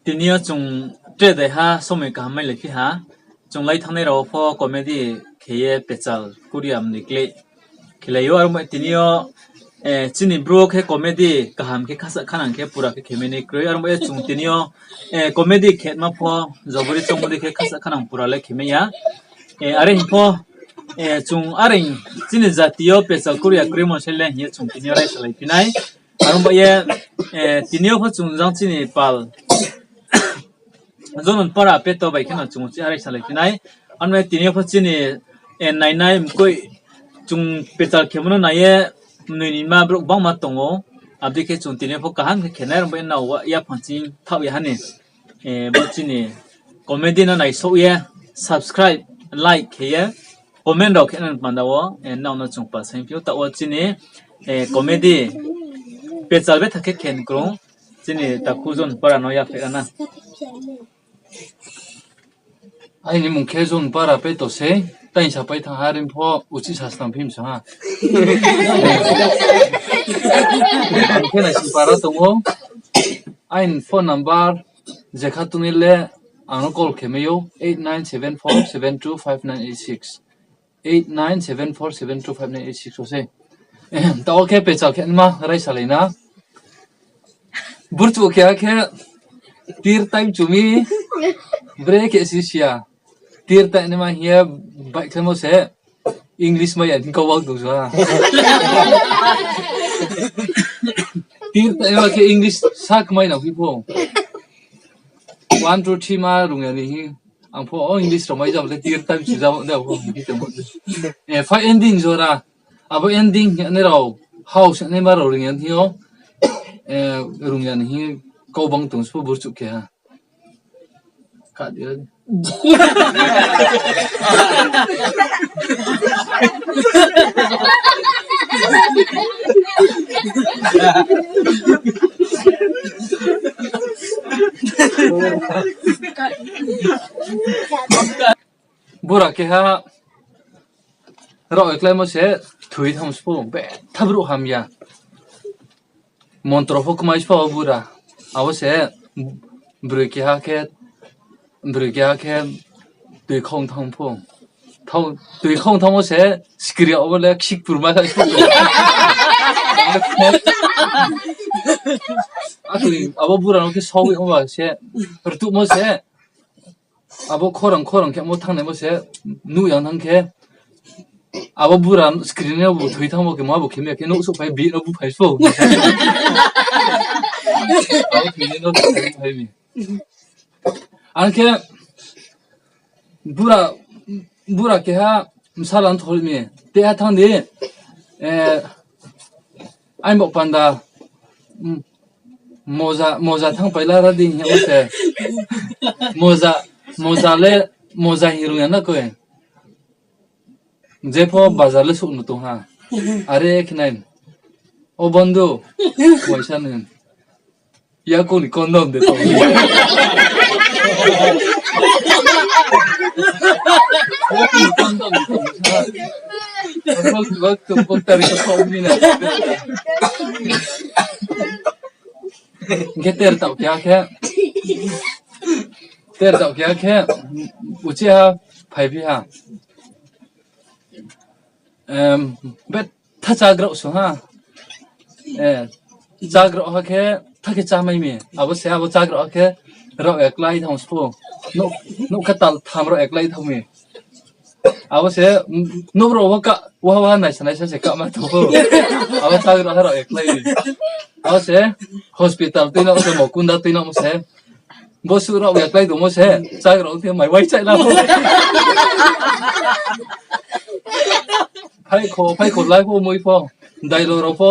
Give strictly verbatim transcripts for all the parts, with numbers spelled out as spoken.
Tini yo chung tre daiha somoi kaham mailai phi ha. Chung lai thanngnai rao pho comedy khe ye pechal Korea mni kle khelai ou. Aro mo tini yo, eh, chini bru khe comedy kaham khe khasa khanang khe pura khe khemai ni kroi. Aro mo ye chung tini yo, eh, comedy khe ma pho jobori chongmo dei khe khasa khanang pura le khemai ya. Eh, are hing pho, eh, chung are chini jati yo pechal Korea kroimo se le hing ye chung tini yo raisa lai phi nai. Aro mo ye, eh, tini yo pho chung jang chini pal Jonon para peto bai kheno chung chi arai salai phi nai. Ano tini yo pho chini, eh, nainai mkoih chung pechal khemo no nai ye mnoi ni ma brouh bangma tong ou. Abo dei khe chung tini yo pho kaham khe khenai rao bai nrao yaphang ching thaoh ya ha ni. Eh, bo chini comedy no naisouh ye, subscribe, like khe ye, comment rao khe nang panda wo, eh, nrao no chung pal saing phi ou. Taoh wo chini, eh, comedy pechal betha khe khen krung, chini takhu Jon para no yaphaih ra na. Aini mung khe Jon para peto sei, tainsa pai thanng ha rim pho uchih sa slam phim sa ha. Ang khe naising para tong ou. Aini phone number jekha tong ni le ang no call khe mai ou, eight nine seven four seven two five nine eight six. Eight nine seven four seven two five nine eight six wo sei. Taoh khe pechal khe nma raisa lai na. Burchuh khe ha khe tir time chu mi bre khe si sia. Tir time nima hing ye baihkhlaimo se English mai ya ni kau wang tong sa ha. Tir time nima khe English sa kmai nang phi pho. One, two, three ma rung ya ni hing. Ang pho o English rao mai jam le tir time chu jam de pho hing tong. Eh, five ending jora. Abo ending hing ni rao, house hing ni ma rao rung ya ni hing yo. Eh, rung ya ni hing kau bang tong spo burchuh khe ha. Kha di. Bura khe ha rao ekláimo se thoi thanng spo, betha brouh hamya. Montro pho kmai spo bura. Abo se broi keha khe, broi keha khe tui khong thanng pho. Thao, tui khong thanngmo se skri abo le ksik purma kha spo. Atoi, abo bura no khe sawi ongba se, rtuhmo se. Abo khorang khorang khe mo thanngnaimo se, nuh yang thanng khe, abo bura screen no bu thoi thanngmo khe, ma bu khe mi ya khe, nuh souhphai bi no bu phai spo. Abo thoi ni no phai mi. Ang khe bura, bura keha bsala no thoi mi. Te ha thanng di, eh, aini bo panda, mm, moja, moja thanng paila ra di hing ye se. Moja, moja le, moja hing rung ya na koi. Jepho bazar le souh no tong ha. Are khe nai. O bondhu, waisa ni. Yakoung ni condom de tong. Condom de tong. Bak, bak, bak, tari ka tong ni na. Hing khe ter taoh khe ha khe. Ter taoh khe ha khe. Uchih ha, phai phi ha. Em, bet tha chagrao song ha. Eh, chagrao ha khe, tha khe chámai mi. Abo se abo chagrao ha khe, rao eklái thanng spo. Nouh, nouh khe tal tham rao eklái thanng mi. Abo se, nouh rao wo ka, wa wa naisa naisa se kama tong pho. Abo chagrao ha rao eklái mi. Abo se, hospital tuinang se, mokunda tuinang se. Bo suh rao ya klái tongmo se, chagrao khe mai wai chai la pho. Phaikho, phaikho lai pho moi pho. Dailo rao pho,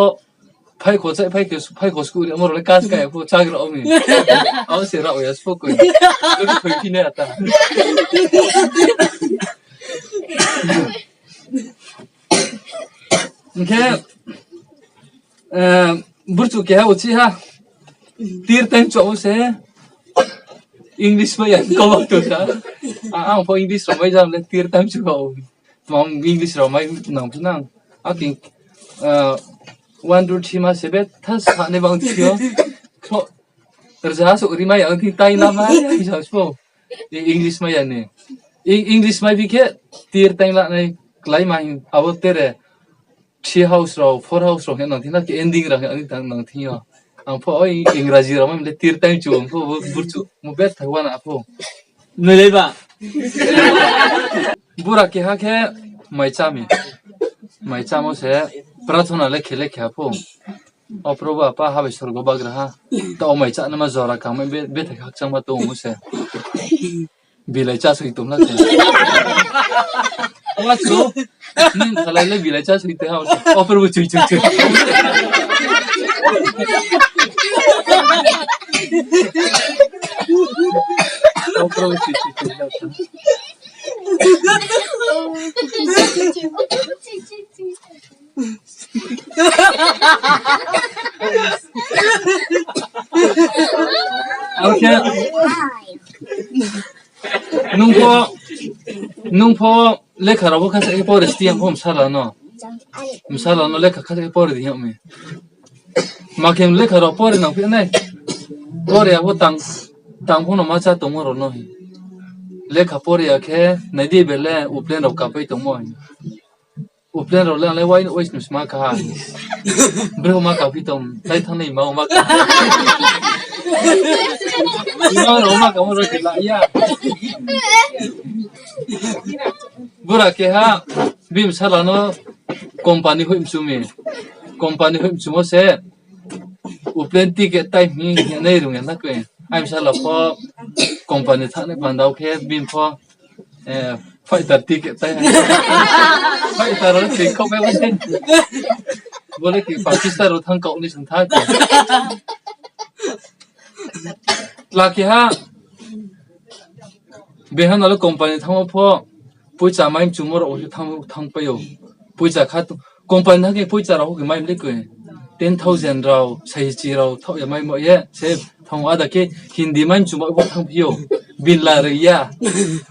phaikho chai, phaikho, phaikho sku ri, amo rao le kas kaya pho, chagrao mi. Abo se rao ya spo koi. Koi koi phine ata. Hing khe, eh, burchuh keha uchih ha. Tir time chuh se. English bai ya kau bang tong sa. A, ang pho English rao bai jam le tir time chuh kau. Mam English rao mai nang phi nang. Aking, eh, one, two, three ma se betha sa ni bang thi yo. Kho, Rzaha souh rimai ya, ang thing taing la mai ya, hing sa sbo. English mai ya ni. English mai phi khe, tir taing la nai, klái mai, abo tere. Three house rao, four house rao khe nang thing na, khe ending rao khe nang thing yo. Ang pho, oi, Ingraji rao mai le tir taing chu, ang pho, burchu, mo bet thai wana pho. Nai lai ba. Bura keha khe mai chá mi. Mai chámo se prathona le khe le khe ha pho. O Probhu Apa, ha bai sorgo bagraha. Taoh mai chá nama jora kangmai be, bethai khakchangma tongmo se. Bilai chá soi tong na khe. Awa chu. Ning khalai le bilai chá soi te ha. O Probhu chui chui chui. O Probhu chui chui chui. Ang khe, nung pho, nung pho lekha rao bo kha sa khe pore sti ang pho bsala no. Bsala no lekha kha sa khe pore di hing mi. Ma khe lekha rao pore nang phi nai. Pore ya pho tang, tang pho no ma chá tongmo rao no hi. Lekha pore ya khe nai di bele uplen rao kapai tongmo hi. Uplen rao le ang le wai, wai snus ma kaha. Brao ma kaphi tong, tai thanng nai ma ma kaha. Ma rao ma kamo rao khe la ya. Bura keha, bini bsala no company hoih mchu mi. Company hoih mchumo se, uplen ticket tai hing hing nai rung ya na khe. Ai bsala pho company thanng nai pandao khe, bini pho Eh, fighter ticket tai. Fighter rao le tui khaoh bai bai. Bo le ki Pakistan rao thanng kau ni sung tha khe. Tla keha. Beha no le company thanngmo pho. Poicha mai mchumo rao se thanng, thanngpai ou. Poicha kha tu, company thanng khe poicha rao khe mai mle koi. Ten thousand rao, saichi rao, thaoh ya mai mo ye, se thanng ada khe Hindi mai mchumo pho thanngphi ou. Bin la ri ya.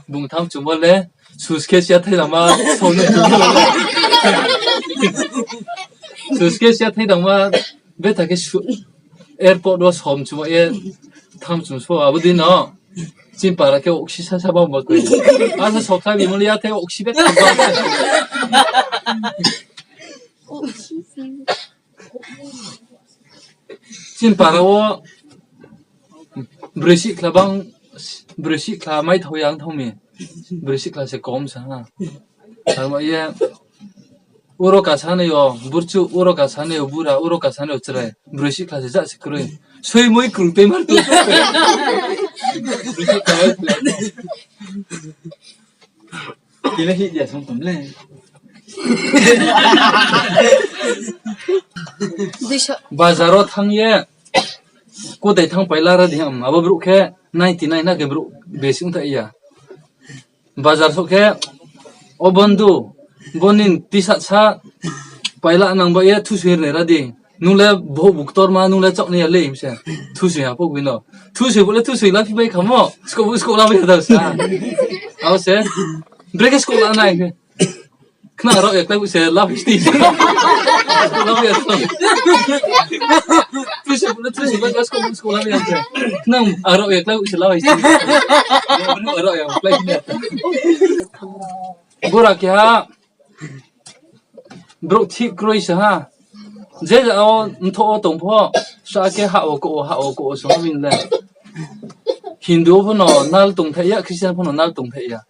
Bung thanng mchumo le, suitcase ya thai dangma, saono. Suitcase ya thai dangma, betha khe su-, airport wo som mchumo ye, thanng mchum sbo, abo dei no. Chini para khe oksi sasa ba ba koi. Asa soksa bimol ya the oksi be. Chini para wo broi sihkhla bang, broi sihkhla mai thao ya ang thao mi. Broi sihkhla se kom sa ha. Tangma ye, uro kasa nai yo burchu, uro kasa nai yo bura, uro kasa nai yo chrai. Broi sihkhla se ja se kroi. Soi moi krung tei mar tu. Broi sihkhla mai thao ya. Kile hi dia song tom le. Bazar wo thanng ye, kotai thanng paila ra di ham, abo brouh khe ninety nine na khe brouh besi ong tha ya. Bazar souh khe, o bondhu, bo nini T-shirt sa paila nang ba ye thusoi ri nai ra di. Nung le bohouh bu ktorma, nung le chaoh nai ya le, hing se. Thusoi ha pho bino. Thusoi bo le thusoi la phi bai khamo. Skouh bu skouh la bai ya da sa. Abo se. Brekhe skouh la nai khe. Khna rao ya klái bu se la bai sti. La bai ya. Thusoi bo le thusoi la skouh bu skouh la bai ya se. Khna rao ya klái bu se la bai sti. Rao ya klái bu ya. Bura keha. Brouh thik kroi se ha. Je ja o mthoh wo tong pho, sa khe ha wo kouh wo, ha wo kouh wo se ha bini le. Hindu pho no nal tongthai ya, Christian pho no nal tongthai ya.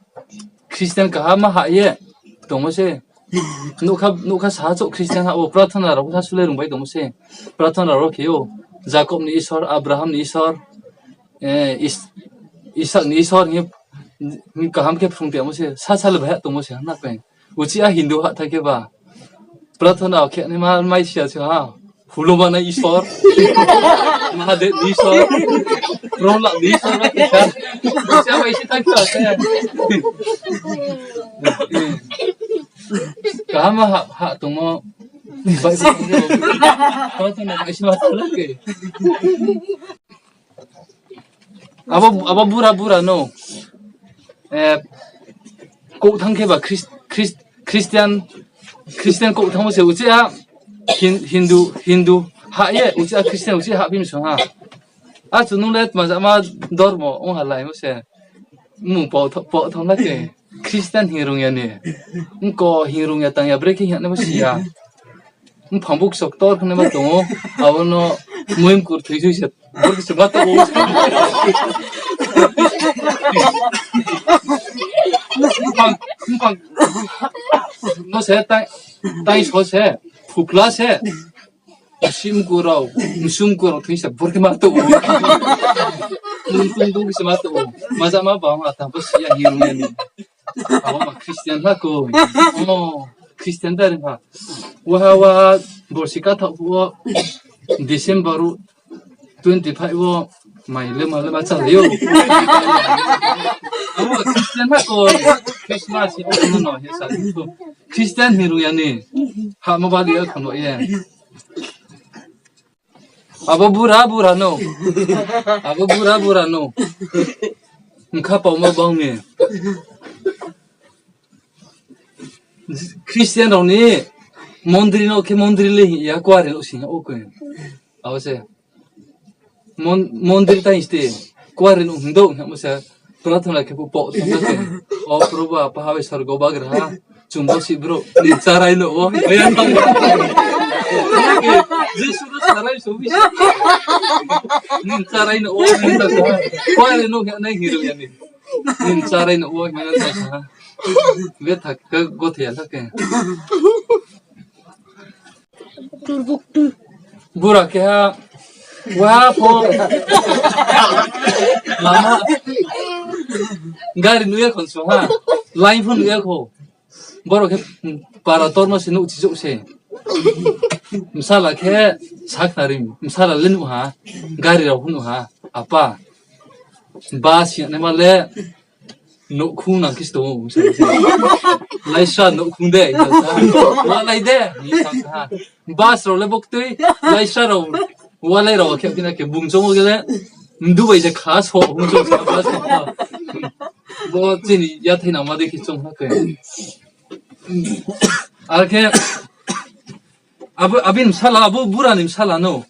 Christian kaham ma ha ye tongmo se. Nougkha, nougkha sa ha chouh Christian ha wo, prathona rao pho sa sule rung bai tongmo se. Prathona rao khe ou, Jakob ni Isor, Abraham ni Isor, eh, Is-, Isak ni Isor hing, hing kaham khe phrung tongmo se, sa sale bai ha tongmo se, na khe. Uchih a Hindu hahthai khe ba. Prathona khe ni ma mai sia se ha. Huloba nai Isor. Mahadev ni Isor. Prohlad ni Isor ba kisa. Uchih a bai se thai khe ba se. Kaham ha, ha tongmo. Bai se. Prathona bai se ma thang khe. Abo, abo bura bura no. Eh, kouh thanng khe ba Chris-, Chris-, Christian, Christian kouh thanngmo se uchih a Hin-, Hindu, Hindu ha ye, uchih a Christian, uchih ha bini song ha. Achu nung le tma jama dormo ong ha lai mo se. Mmung pau tho-, pau thang na khe. Christian hingrung ya ni. Mko hingrung ya tang ya brekhe hing nai bo si ya. Mphang buk sok tor khna ma tong ou. Abo no muim kur thui thui se. Bor khe se ma tong ou. Mphang, mphang. No se tai, tai so se. Phupla se. Msim kurao, msum kurao thing se bor khe ma tong ou. Mung tung tung se ma tong ou. Maja ma bang a tang bo si ya hingrung ya ni. Abo ma Christian la ko. O, Christian da ri ha. Waha waha borsi ka thak phuh wo December wo twenty five wo mai le ma le ma cha lai ou. Abo ma Christian la ko. Christmas ni no no he sa. Christian hingrung ya ni. Ha ma ba li ya kham lo ye. Abo bura bura no. Abo bura bura no. Nkha pauma bang ni. Christian rao ni mondri no khe mondri le hing ya, kuare no sing ya, okay. Abo se. Mon-, mondri ta hing ste, kuare no hing do, hing mo se, prathona khe pho pau thang na khe. O Probu, apa ha bai sorgo bagraha, chung bo si bro, ni charai no o. Jisu no sarai so bi. Ni charai no o, ni charai. Kuare no hing nai hingrung ya ni. Ni charai no o, hing nai sa. Be thak ka gothe ya thak khe. Bura keha, wa pho. Lama. Gari nuh ya khon so ha. Line pho nuh ya kho. Boro khe para tormo se nuh chichouh se. Bsala khe sakhnari, bsala le nuh ha. Gari rao pho nuh ha. Apa. Bus hing naima le. Nouhkhong nang khe se tong ou, bsa se. Laisra nouhkhong de, hing sa ha. Walai de, hing sa ha. Bus rao le boktui, laisra rao, walai rao khe phina khe bung choung o khe le, mdu bai se kha so, bung choung sa bus rao. Bo chini yathai nangma dei khe choung ha khe. Ar khe, Abo, abini bsala, abo bura ni bsala no.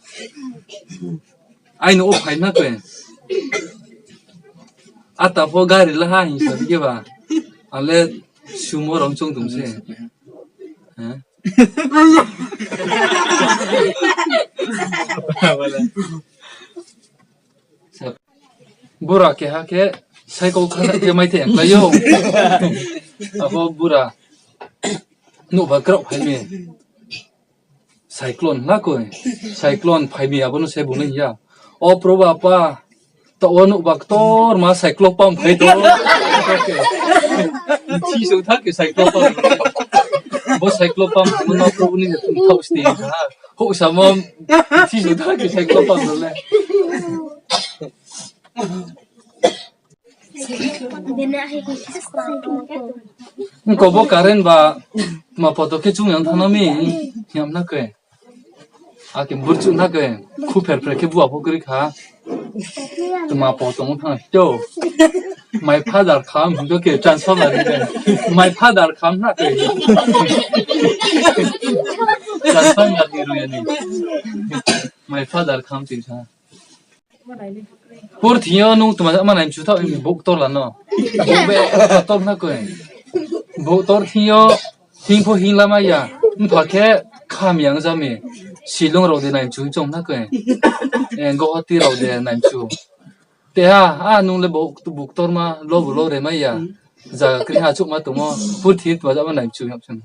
Aino o phai na khe. Ata pho gari la ha hing sa khe ba. Ale sumo rong chung tung se. Ha? Bura keha khe cycle khana khe mai the klái ou. Abo bura nouhba kraoh phai mi. Cyclone na koi. Cyclone phai mi abo no se bung le hing ya. O Probu Apa, taoh wo nouhba ktorma cyclone pam phai tong. Thi sou tha khe cyclone pam. Bo cyclone pam no Probu ni thung thao sti ha. Houh samo thi sou tha khe cyclone pam no le. Ongko bo current ba ma poto khe chung yang thano mi, hiam na khe. Ake burchuh na khe, khu pher pher khe bua pho kri kha. Tma poto ong thang to. My father come, hing to khe transformer ni khe. My father come na khe. Transformer ni rung ya ni. My father come ti sa. Purthing yo nung tma ma nai mchu thaoh, bouh ktor la no. Bouh be ktor na koi. Bouh ktor thing yo, thing pho hing lamai ya. Mpha khe kham yang ja mi. Shillong rao de nai mchu chong na koi. Eh, Guwahati rao de nai mchu. Te ha, a nung le bouh, bouh ktor ma, lo bu lo re mai ya. Zaga kri ha chouh ma tongmo. Purthing tma ja ma nai mchu yap chun.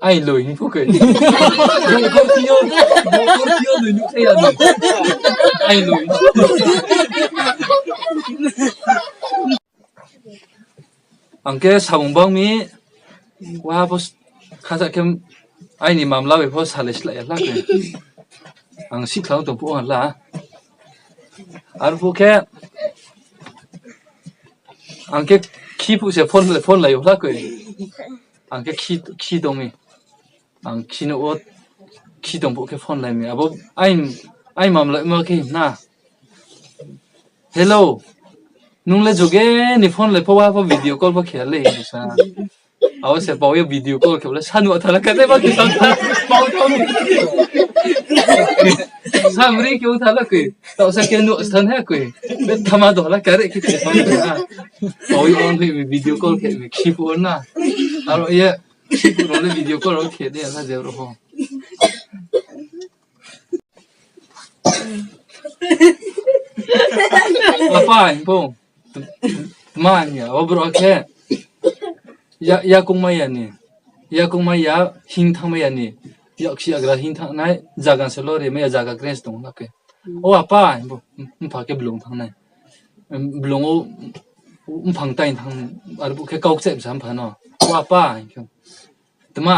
Ai loi hing pho khe. Bo kor thing yo, bo kor thing yo loi nuh khe ya ni. Ai loi. Ang khe samung bang mi, wa pho s-, khasa khe aini mamla bai pho salai slai ya hla khe. Ang sihkhla tong phuh ha la. Arphuh khe, ang khe khi phuh se phone, phone lai yo hla khe. Ang khe khi, khi tong mi. Ang khi no o, khi tong phuh khe phone lai mi. Abo ai, ai mamla ma khe na. Hello. Nung le joge ni phone lai pho wa pho video call pho khe le sa. Abo se pau ye video call khe le sanu athara kate ba khe sa. Pau thang. Hamri khe ong thala koi. Tao sa khe nuh sthan ha koi. Be thama dola kare khe khe thang ha. Oi on hoi mi video call khe mi khip on na. Aro ye khip on le video call ro khe de na je ro ho. Apa, hing pho. Tma hing ya, o brouh khe. Ya, yakong mai ya ni. Yakong mai ya, hing thanng mai ya ni. Yaksi yagra hing thanng nai, zaga se lo ri mai ya, zaga kres tong la khe. O apa, hing pho, mpha khe blung thanng nai. Blung o, mphang tai thanng, arbu khe kau kcheh bsa mpha no. O apa, hing khe. Tma,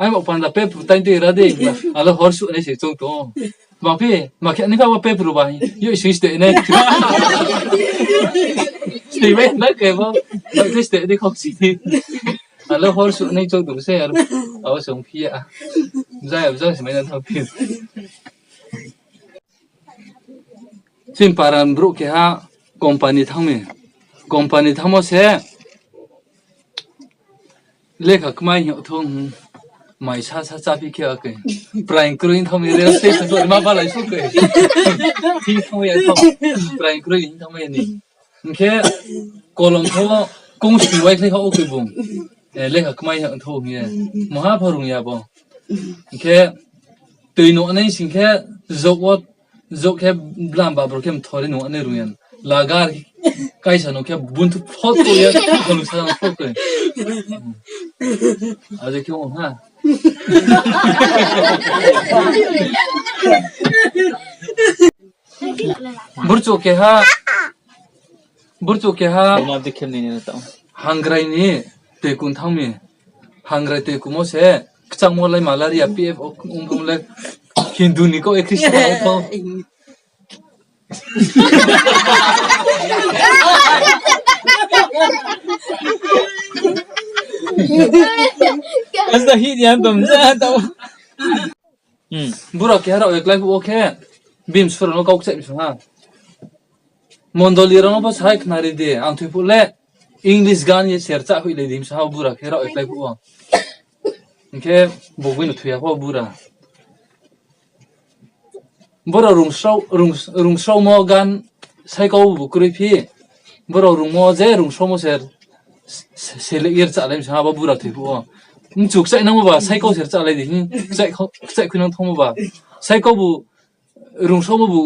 ai mo panda pepru tai tui ra de, alo hor suh nai se choung tong. Tma phi, ma khe ni kha wo pepru ba, yo isi ste nai. Ste mai na khe bo, ma khe ste de khok si. Alo hor suh nai choung tong se, aro, abo song phi ya. Bza ya, bza se mai na thang phi. Chini para ni brouh keha company thanng mi. Company thanngmo se lekha kmai hing thou, mai sa sa chá phi khe a khe. Praing kroi hing thanng mi, rail station to ma balai so khe. Hing thanng ya thanng. Praing kroi hing thanng mi ni. Hing khe kolom tho koung sni wai khlai kha o khe bung. Eh, lekha kmai hing thou hing ye. Maha pho rung ya bo. Hing khe tui nuh nai sing khe jok wo, jok khe blam babro khe mthori nuh nai rung ya. Lagar kaisa nuh khe buntu phot ko ye, kolu sa jang phot ko ye. Aje khe ong ha. Burchouh keha, burchouh keha hangrai ni toikun thanng mi. Hangrai toikumo se kchangmo lai malaria P F o ong bung le Hindu ni kau e Christian o tho. Asta hit ya bam ja tau. Hmm. Bura keha rao ye klái phuh wo khe, bini bsura no kau kcheh mi sung ha. Mondoli rao no pho sai khnari di, ang thoi phuh le, English gan ye ser chá hoihlai di, bsa ha bura khe rao ye klái phuh wo. Hing khe, bo boi no thoi ya pho bura. Boro rungsrao, rung, rungsraomo gan sai kau bu kroi phi. Boro rungmo je rungsraomo se, se, selek ye rchálai mi sa ha bo bura thoi phuh wo. Mchu kchaih nangmo ba, sai kau se rchálai di, hmm, kchaih kho-, kchaih khui nang thanngmo ba. Sai kau bu, rungsraomo bu,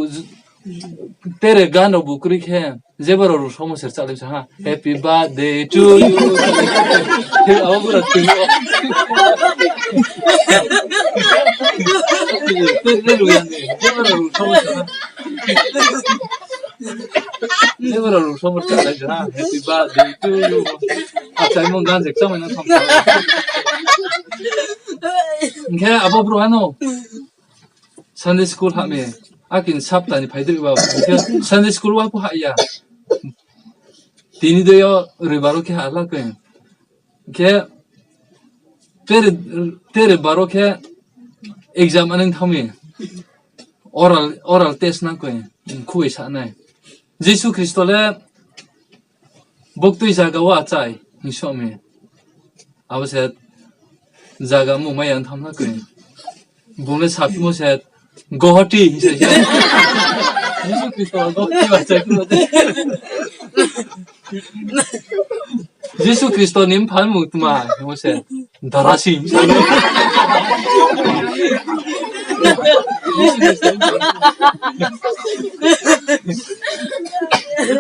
tere gan rao bu kroi khe, je boro rungsraomo se rchálai mi sa ha. Happy birthday to you. Abo bura thoi phuh wo. Te, te rung ya ni, je boro rungsraomo se ha. Je boro rungsraomo rchálai sa ha. Happy birthday to you. Achaimo gan se kchangmai no tham sa. Hing khe abo brouh ano Sunday school hah mi. Akin sapta ni phai dei ba. Hing khe Sunday school wa pho hah ya. Tini dei yo roibar wo khe hah la khe. Hing khe tere, tere baro khe exam aning thanng mi. Oral, oral test nang khe. Khubai sa nai. Jisu Khristo le buktui zaga wo achai hing so mi. Abo se zaga mung mai ya tham na khe. Bung le saphimo se Guwahati hing se. Jisu Khristo Guwahati achai khe. Jisu Khristo ni mpha ni mung tma hingmo se Darasing.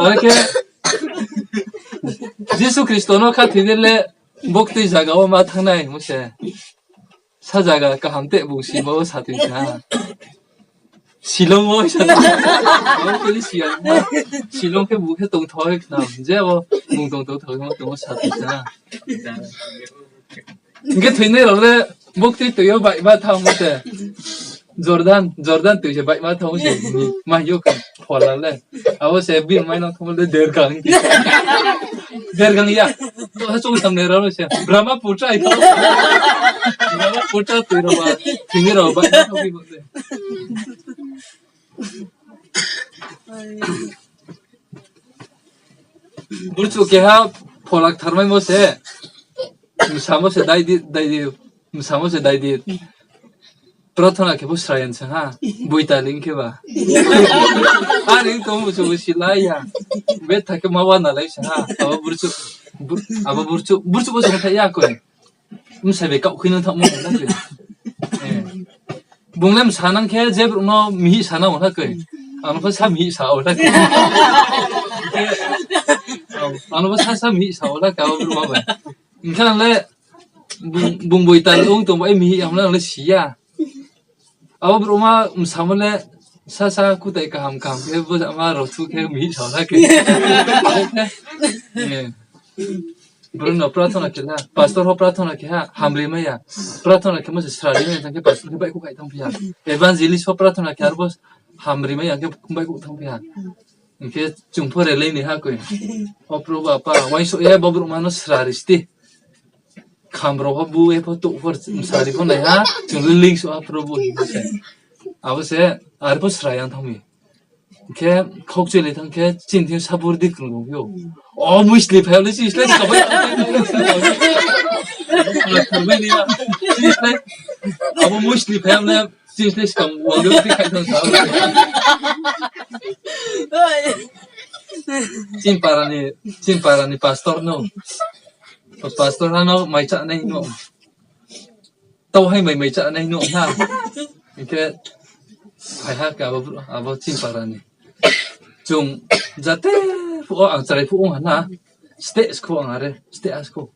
Are khe Jisu Khristo no khathoinai le buktui zaga wo ma thanng nai hingmo se. Sa zaga kaham te bung sima wo sa tong sa. Shillong wo sa. Abo khe si ya. Shillong khe bu khe tongthao ye khnam. Je abo bung tongthao thao ye tong wo sa tong sa. Hing khe thoinai rao le buktui toi yo baihma thanng mo se. Jordan, Jordan toi se baihma thanng se. Ma yo khe phola le. Abo se bini mai no thanng le dergang. Dergang ya. To ha chung samne rao se. Brahmaputra i thanng. Brahmaputra toi rao ba. Thoinai rao baihma thanng se. Burchu keha pholak tharmaimo se, msamo se dai di, dai di, msamo se dai di. Prathona khe bo sraiyan sa ha. Boitaling khe ba. Are tong bo se bo silai ya. Betha khe ma wana lai sa ha. Abo burchu, bur-, abo burchu, burchu bo se thai ya koi. Msai bai kaoh khui nang thanngmo na koi. Eh. Bung le msa nang khe je brouh no mihi sa nang na koi. Ang no pho sa mihi sa o na koi. Ang no pho sa sa mihi sa o na koi abo brouh ma bai. Hing khe ang le bung, bung boital ong tong bai mihi ang le, ang le si ya. Abo brouh ma msamo le sasa kutai kaham kaham khe bo jama rao thu khe mihi sa na khe. Eh. Brouh no prathona khe la, pastor ho prathona khe ha, hamri mai ya. Prathona khe mo se srari mai ya, tang khe pastor khe baihkhouh khai thanngphi ha. Evangelist ho prathona khe arbo hamri mai ya, khe baihkhouh thanngphi ha. Hing khe chung pho relai ni ha koi. O Probhu Apa, uaingsouh ye bo brouh ma no srari sti. Kham rao pho bu ye pho touh pho msari pho nai ha, chung le lingsouh ha Probhu hing se. Abo se, are pho srayang thanng mi. Khe, khaukchoi le thanng khe, chini thing sabur di krung rung yo. O, muisli phai le, chini slái skam bai. Abo muisli phai le, chini slái skam wang yo, di khai thang sa. Chini para ni, chini para ni pastor no. Pastor ha no mai chá nai no. Tau hai mai mai chá nai no ha. Hing khe, phai ha khe abo, abo chini para ni. Chung jate phuh wo ang chrai phuh ong ha na. State school ang are, state school.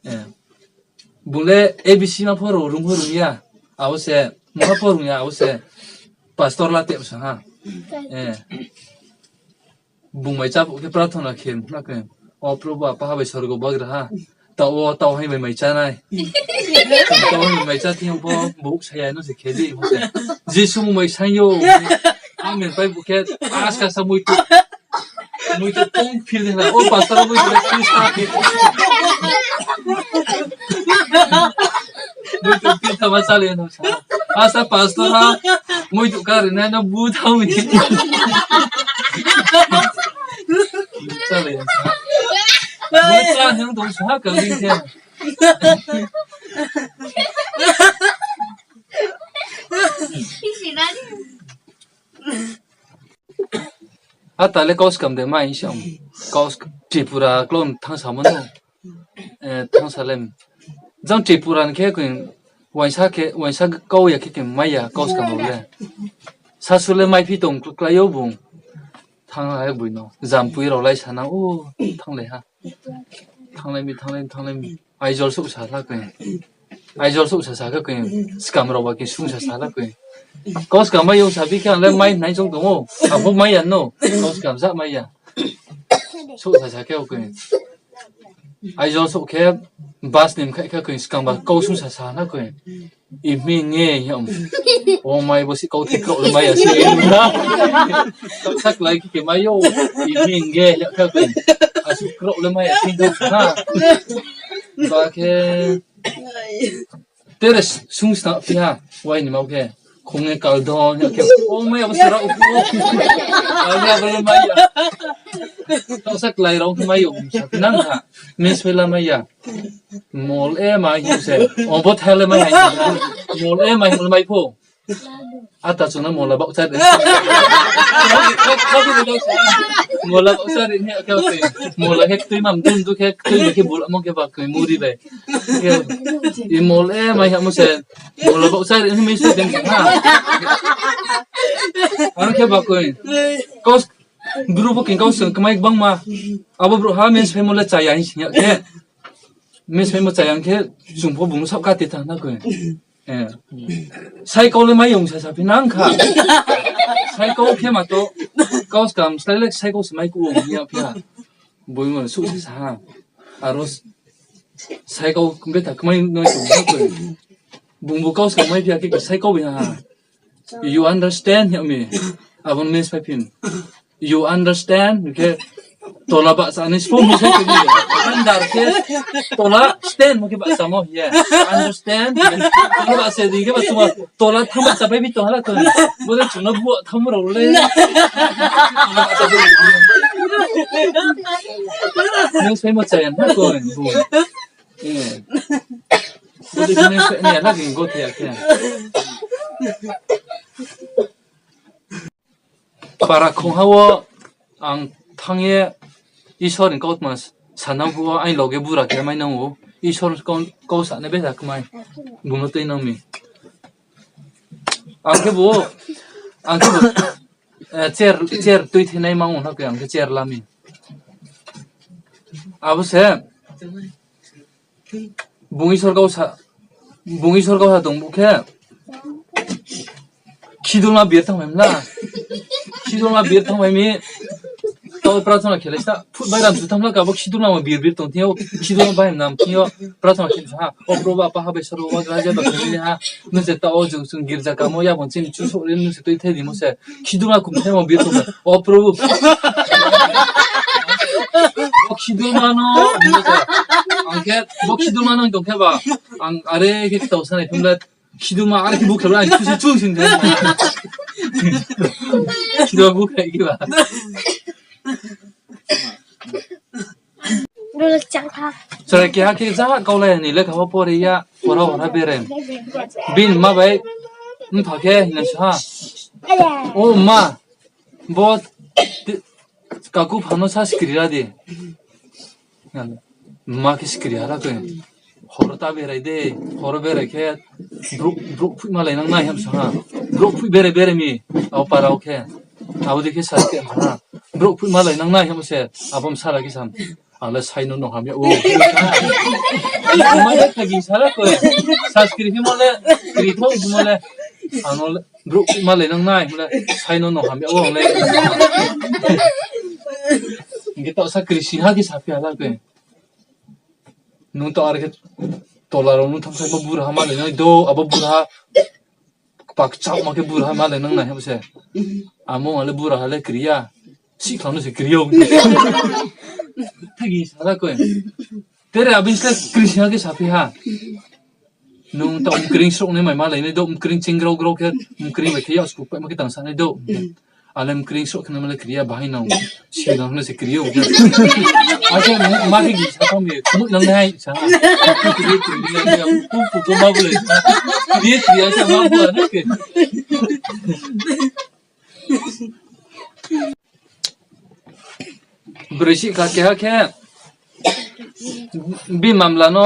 Eh. Bung le A B C ma pho rung pho rung ya. Abo se, ma pho rung ya, abo se. Pastor la tep sa ha. Eh. Bung mai chá phuh khe prathona khe, na khe, O Probhu, Apa ha bai sorgo bagraha. Tau wo, tau hai bai mai chá nai. Tau hai bai mai chá thing pho, bouh saya no se khe di, mo se. Jisu bung mai sang yo. Amen pai bu khe, aska sa muitu. Muitu tong phil de na. O pastor muitu le Krista khe. Muitu phil thama chale no sa. Asa pastor ha, muitu kari nai no bu thang ni. Chale no sa. Bu cha hing dong sa ka ling khe. Ata le kau skam de mai sa. Kau sk-, Tripura klon thang samo no. Eh, thang sa le. Jang Tripura ni khe koi waisa khe, waisa kau ya khe khe mai ya, kau skam rao le. Sasu le mai phi tong klái yo bung. Thang ha boi no. Jampui rao lai sa na, o, thang le ha. Thanglai mi, thanglai mi, thanglai mi. Aizawl souh sa la koi. Aizawl souh sa sa khe koi. Skam rao ba khe sung sa sa la koi. Kau skam mai yong sa bi khe ang le mai nai jong tong ou. Ang pho mai ya no. Kau skam ja mai ya. Souh sa sa khe koi. Aizawl souh khe bus ni mkhaih khe koi skam ba kau sung sa sa na koi. Iming nge yam. O mai bo si kau thi krao le mai ya si na. Kau sa klái khe khe mai yo. Iming nge ya khe koi. Asu krao le mai ya si na. Ba khe. Tere sung sna phi ha, wai ni mau khe, khong e kal do, ya khe, o mai abo sara upu. Kal do abo le mai ya. Tau sa klái rao khe mai yo, sa phi nang ha, mes phe la mai ya. Mol e mai hi se, o bo thai le mai hai. Mol e mai hi mai pho. Ata chuna mola bauh chari. Mola bauh chari ni akhe khe. Mola khe ktui mam dun du khe ktui khe bul amo khe ba khe muri bai. Khe i mol e mai ha mo se. Mola bauh chari ni mi su deng ha. Ang khe ba koi. Kau s-, bru bo khe kau sung kmai bang ma. Abo bru ha mes phe mo le chaya hin sing ya khe. Mes phe mo chaya khe chung pho bung sab ka te thang na koi. Eh. Cycle le mai yong sa sa phi nang kha. Cycle khe ma to. Kau skam slái le cycle se mai ku ong ya phi ha. Boi mo su sa sa ha. Aro s-, cycle betha kmai noi tong ha koi. Bung bo kau skam mai phi ha khe cycle bi ha. You understand? Help me. Abon mes phai phin. You understand? Khe tola bahcha ni spo mi sai khe. Andar khe tola stand mo khe bahcha mo. Yeah. Understand? Tola bahcha di khe bahcha mo. Tola tham bahcha phai bi to hala to. Bo de chuna bu tham ro le. Nung sai mo chaya na ko bu. Eh. Bo de nung sai ni ala ging go thia khe. Para khongha wo ang thanng ye Isor ni kautma sanang phuh wo aini loge bura khe mai nang ou. Isor kau, kau sa nai besa kmai. Bung no tui nang mi. Ang khe bo, ang khe bo, eh, chair, chair tui thenai mang ou na khe ang khe chair la mi. Abo se, bung Isor kau sa, bung Isor kau sa tong bu khe, khidulma bir thanngmai mla. Khidulma bir thanngmai mi. Tao prarthana khelai sa. Phut bai ram su thanng mla ka bo khidulma ma bir bir tong thing yo. Khidulma bai nam thing yo. Prarthana khelai sa ha. O Probu, apa ha bai soro wa graja ba khelai ha. Nung se tao jung sung girja kamo ya bon chini chu so ri nung se tui thai di mo se. Khidulma kum thai mo bir tong. O Probu. O khidulma no. Ang khe bo khidulma no tong khe ba. Ang are khe tao sanai thum le. Khidulma are khe bukhlai, ang chusi chung sin. Khidulma bukhlai khe ba. Chrai keha khe ja kaulai ni lekha pho pore ya, pora pora bere. Bini mma bai, mpha khe hing sa ha. O mma, bo ti-, kaku phano sa skri ra di. Mma khe skri ha ra khe. Horo ta berai de, horo berai khe brouh, brouh phuih malai nang nai ham sa ha. Brouh phuih berai berai mi, abo para wo khe. Abo dei khe sa skri ha. Brouh phuih malai nang nai ham se, abo msala khe sa. Ang le sai no no hamya ou. Mma le thagi sa ra khe. Sa skri himo le, skri thou himo le. Ang no le, brouh malai nang nai, himle, sai no no hamya ou ang le. Hing khe taoh sa kri sing ha khe saphi ha la khe. Nung taoh are khe tola rao nung thanng sai bo bura ha malai nai do, abo bura ha kpa kchaohma khe bura ha malai nang nai ha bo se. Amo ang le bura ha le kri ya. Sihkhla no se kri ou. Thagi sa la khe. Tere abini se kri sing ha khe saphi ha. Nung taoh mkring srouh nai mai malai nai do, mkring ching grau grau khe, mkring bai khe yak sku paima khe tang sa nai do. Ale mkring srouh khe nai ma le kri ya bahai nang. Siri nang se kri ou. Ake ma khe gi sa tang mi, khumui nang nai sa. Kri kri kri kri kri ma bu le. Kri kri ake ma bu ane khe. Broi sihkhla keha khe, bini mamla no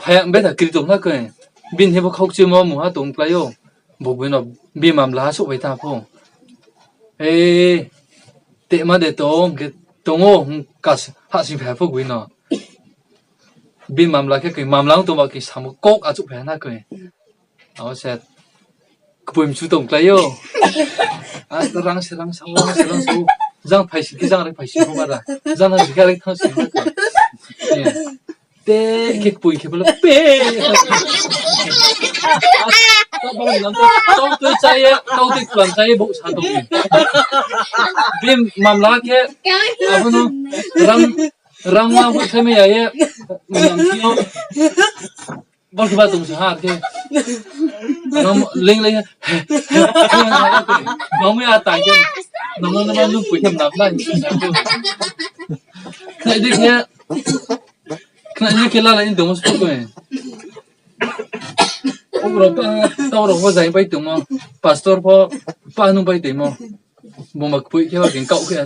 phai ya betha kri tong na khe, bini hebo khaukchimo mungha tong klái ou, bo bini mamla ha souhphai tha pho. E, tema de tong khe tong ou, hahsoing phai pho bini. Bini mamla khe khe mamla ong tongba khe samo kok achouhphai na khe. Abo se kpoi mchu tong klái ou. Ata rang se rang sa, rang se rang sa. Jang phaising khe jang re phaising pho bara. Jang na jikha re thang sing na khe. Te khe kpoi khe bole pe. Tau tui chá ye, tau tui klam chá ye, bo sa tong. Bini mamla khe, abo no rang, rang ma bo khe mai ya ye, mamla khe yo. Bo khe ba tong sa ha khe. Nang leng leng. Nang mi a tai khe. Nang nang nang nung pui khe nang lai. Khnai di khe. Khnai di khe lalai ni tongmo se khe. Oro pa, tau oro pho jai bai tongmo. Pastor pho, pa nung bai tongmo. Bung ba kpui khe ba khe kau khe la.